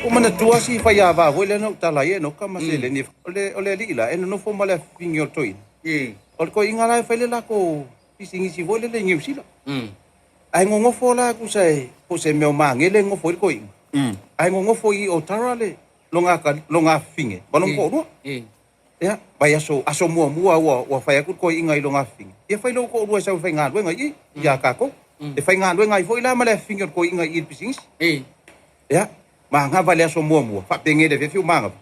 Ua manatua si faiava foi lea na ou tala ai e Enoka ma seleni. O le alii la e nonofo ma le afifine o le toeaina. O le toeaina la e fai le latou pisinisi foi lele i Niu Sila. Ae nonofo la tusa e po o se mea o magele e nonofo ai le toeaina. Ae nonofo i Otara le lona afifine ma lona toalua. Ia, vaiaso, aso muamua ua fai atu le toeaina i lona afifine, ia fai lou toalua e sau e faigaluega i i, ia tatou. E faigaluega ai foi la ma le afifine o le toeaina i i i le pisinisi. Ia, manava i le aso muamua, faapenei i le afiafi ua manava.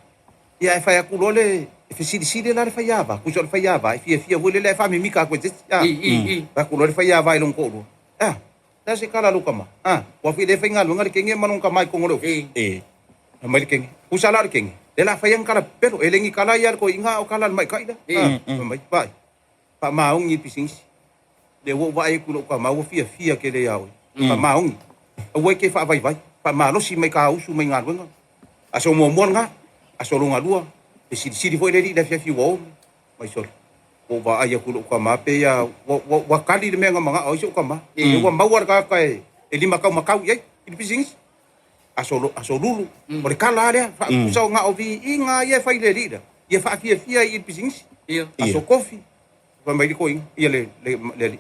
Ia ae fai atu loa le, e fesilisili la le faiava, tusa o le faiava e fiafia foi lele ae faamimika atu e se isi. Fai atu loa le faiava i lona toalua, a, o le a se tala a lou tama? A, aua foi o lea e faigaluega le teine ma lona tama i totonu o le ofisa. Fai mai le teine, tusa la o le teine, lea o le a fai ana tala pepelo, e le ni tala ia a le toeaina a o tala a le maita'i lea. Fai mai, vaai, faamaoni i le pisinisi. Lea ua ou vaai atu i lou tama ua fiafia tele ia oe. Faamaoni. Aua e te faavaivai. Faamalosi mai ta usu mai galuega. Aso muamua lena, aso lona lua, fesilisili foi le alii i le afiafi ua o mai sole. Ua ou vaai atu i lou tama pei lava ua tali le mea na manao ai si ou tama. Lea ua maua le tagata e limataumatau i ai i le pisinisi. Aso, aso lulu, o le tala lava lea, faatusa na o viiga lava ia e fai i le alii lea, ia faafiafia ai i le pisinisi. Aso kofi, Fai mai le toeaina, ia le, le, le alii.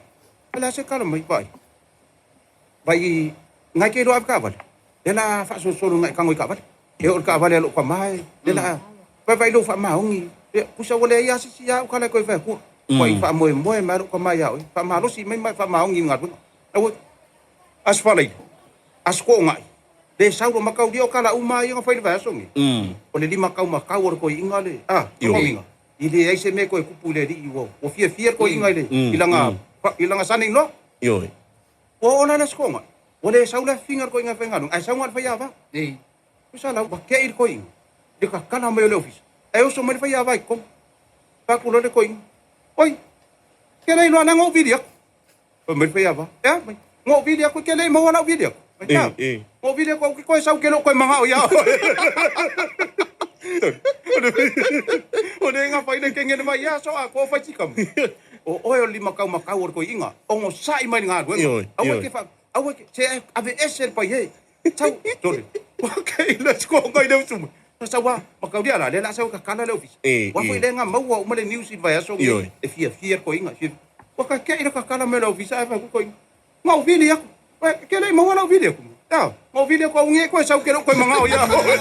O le a se tala mai, vaai. Vai, ngai te iloa ave taavale. Lea la faasolosolo ngai tago i taavale. E oo i le taavale a lou tama e, lea la, vai vai lou faamaoni. Ia, tusa ua leai lava se isi au tala e toe fai atua. Ua i faamoemoe mai lou tama ia oe. Faamalosi mai ma e faamaoni i le galuega. Aua, Aso Faraile, Aso Toonai, le sau loa mataulia o tala uma lava ia na fai i le vaiaso lenei. O le limataumatau o le toeaina le, a, lona uiga, E leai se mea e toe tupu i le alii ua ua fiafia le toeaina i le i lana i lana son in law. Ioe. Ua oo la le aso toonai, ua le sau le afifiga a le toeaina e faigaluega, ae sau na o le faiava. Tusa la ua te'i le toeaina i le tatala mai o le ofisa, ae oso mai le faiava i totonu. Fai atu loa le toeaina, Oi, ke le iloa leaga ou vili atu. Fai mai le faiava, E a mai? Na ou vili atu e te le i maua lau vili atu. Fai mai, E. Na ou vili atu au ke toe sau ke le o toe manao ia oe. O le ga fai le kenge le mai ia so a ko fai tika mai. O oe o le limataumatau o le toeaina, onosai mai le galuega. Aua e te fa, aua e te, se aveese le paiē. Sau, sole. Okay, let's go ngai le usu mai. Na sau a, mataulia la, lea la sau e tatala le ofisa. Ua foi lea na maua uma le news i le vaiaso lenei, e fiafia le toeaina, e fiafia. Ua tatea le tatala mai o le ofisa ae fai atu le toeaina, Na ou vili atu. Ué, ke le i maua lau vili atu. Ea, na ou vili atu au nge koe sau ke le o koe manao ia oe.